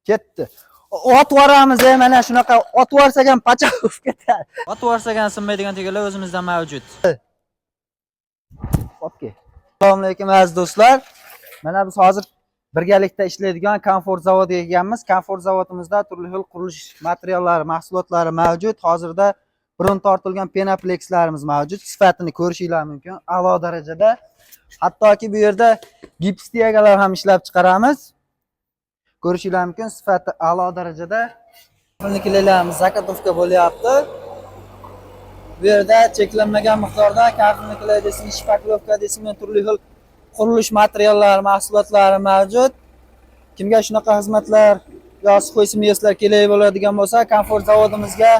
Ketdi. Ot voramiz, mana shunaqa ot vorsak ham pacha bo'lib ketadi. Ot vorsak ham sinmaydigan tekinlar o'zimizda mavjud. Okey. Assalomu alaykum, aziz do'stlar. Mana biz hozir birgalikda ishlaydigan Komfort zavodiga kelganmiz. Komfort zavodimizda turli xil qurilish materiallari, mahsulotlari mavjud. Hozirda burun tortilgan penoplexlarimiz mavjud. Sifatini ko'rishinglar mumkin. A'lo darajada. Hattoki bu yerda gips tiyagalar ham ishlab chiqaramiz. Ko'rishinglar mumkin, sifati a'lo darajada. Kafelniklarimiz заготовка bo'lyapti. Bu yerda cheklanmagan miqdorda kafelniklar desin, шпаклёвка desin, turli xil qurilish materiallari, mahsulotlari mavjud. Kimga shunaqa xizmatlar yo сухой смесь lar kerak bo'ladigan bo'lsa, Komfort zavodimizga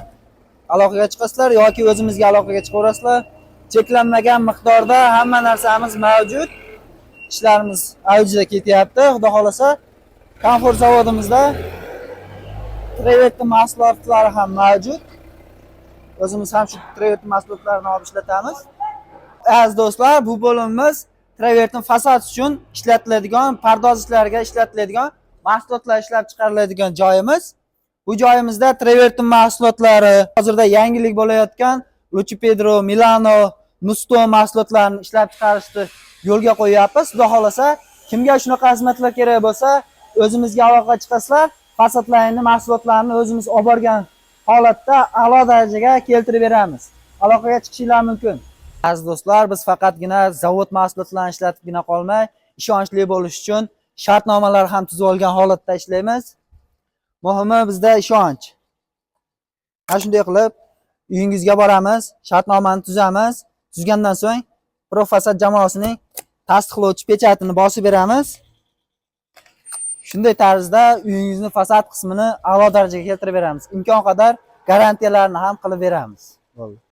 aloqaga chiqasizlar yoki o'zimizga aloqaga chiqaverasizlar. Cheklanmagan miqdorda hamma narsamiz mavjud. Ishlarimiz avjida ketyapti. Xudo xolasa, Komfort zavodimizda Travertin mahsulotlari ham mavjud. O'zimiz ham shu Travertin mahsulotlarini olib ishlatamiz. Aziz do'stlar, bu bo'limimiz travertin fasad uchun ishlatiladigan, pardoz ishlariga ishlatiladigan mahsulotlar ishlab chiqariladigan joyimiz. Bu joyimizda travertin mahsulotlari, hozirda yangilik bo'layotgan Luchipedro, Milano, Nusto mahsulotlarini ishlab chiqarishni yo'lga qo'yyapmiz. Xudo xolasa, kimga shunaqa xizmatlar kerak bo'lsa, o'zimizga aloqaga chiqasizlar. Fasadlarni, mahsulotlarni o'zimiz olib borgan holatda a'lo darajaga keltirib beramiz. Aloqaga chiqishinglar mumkin. Aziz do'stlar, biz faqatgina zavod mahsulotlarini ishlatibgina qolmay, ishonchli bo'lish uchun shartnomalar ham tuzib olgan holatda ishlaymiz. Muhimi bizda ishonch. Mana shunday qilib uyingizga boramiz, shartnomani tuzamiz. Tuzgandan so'ng Profasad jamoasining tasdiqlovchi pechatini bosib beramiz. Shunday tarzda uyingizni fasad qismini a'lo darajaga keltirib beramiz. Imkon qadar garantiyalarni ham qilib beramiz. Bo'ldi.